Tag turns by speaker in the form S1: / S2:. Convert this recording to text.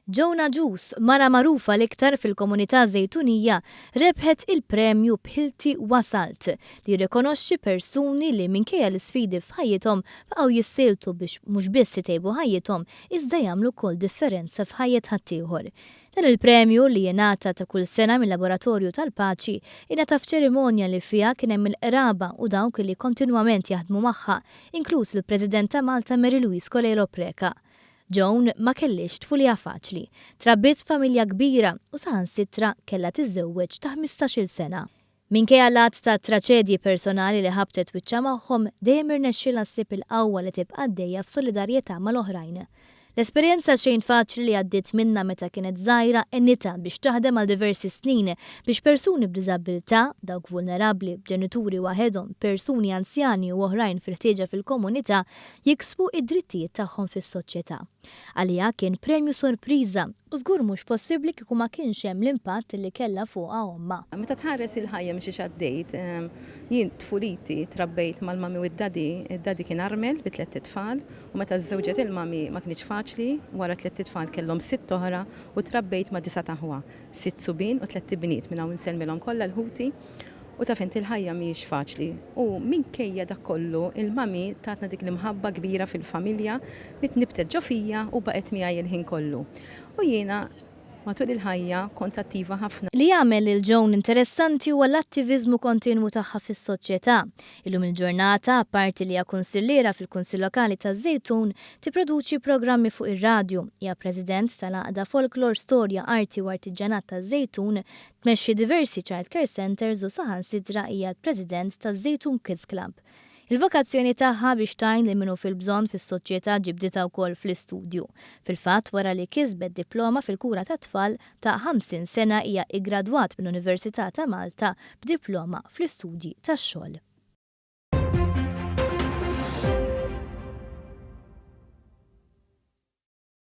S1: Joan Agius, mara magħrufa l-iktar fil-komunità Żejtunija, rebħet il-premju B'Ħilti Wasalt, li jirrikonoxxi persuni li minkejja l-isfidi f'ħajjithom baqgħu jissieltu biex mhux biss itejbu ħajjithom iżda jagħmlu wkoll differenza f'ħajjet ħaddieħor. Dan il-premju, li jingħata ta' kull sena mil-Laboratorju tal-Paċi, ingħata f'ċerimonja li fiha kien hemm il-qraba u dawk li kontinwament jaħdmu magħha, inkluż il-President ta' Malta Mary Louise Coleiro Preca. Joan ma kellhiex tfulija faċli. Trabbiet f'familja kbira u saħansitra kellha tiżżewweġ ta' ħmistax-il sena. Minkejja l-għadd ta' traċedji personali li ħabtet wiċċha magħhom, dejjem irnexxielha ssib il-qawwa li tibqa' għaddejja f'solidarjetà mal-oħrajn. L-esperjenza xejn faċli li għaddiet minnha meta kienet żgħira għenitha biex taħdem għal diversi snin biex persuni b'diżabbiltà, dawk vulnerabbli, b'ġenituri waħedhom, persuni anzjani u oħrajn fil-ħtieġa fil-komunità jiksbu d-drittijiet tagħhom fis-soċjetà. Għaliha kien premju sorpriża u żgur mhux possibbli kieku ma kienx hemm l-impatt li kellha fuqha ommha.
S2: Meta tħares il-ħajja minn xiex għaddejt, jien tfuliti trabbejt mal-mummy u d-daddy, id-daddy kien armel bi tlett itfal u meta żżewġet il-mummy ma kinitx faċli, wara tlett itfal kellhom sitt oħra u trabbejt ma' disat aħwa, sitt subien u tlett ibniet, minn hawn insellmilhom kollha l-ħuti. U taf int il-ħajja mhijiex faċli. U minkejja dak kollu, il-mummy tatna dik l-imħabba kbira fil-familja li tnibbtet ġo fija u baqgħet miegħi il-ħin kollu. U jiena matul il-ħajja kont attiva ħafna.
S1: Li jagħmel lil Joan interessanti huwa l-attiviżmu kontinwu tagħha fis-soċjetà. Illum il-ġurnata, apparti li hija kunsilliera fil-Kunsill Lokali taż-Żejtun, tipproduċi programmi fuq ir-radju, hija President tal-Għaqda Folklor, Storja, Arti u Artiġġanat taż-Żejtun, Tmexxi diversi child care centres u saħansitra hija l-President taż-Żejtun Kids Club. Il-vokazzjoni tagħha biex tgħin lil min hu fil-bżonn fis-soċjetà ġibditha wkoll fl-istudju. Fil-fatt, wara li kisbet diploma fil-kura tat-tfal, ta' 50 sena hija iggradwat mill-Università ta' Malta b'diploma fl-istudji tax-xogħol.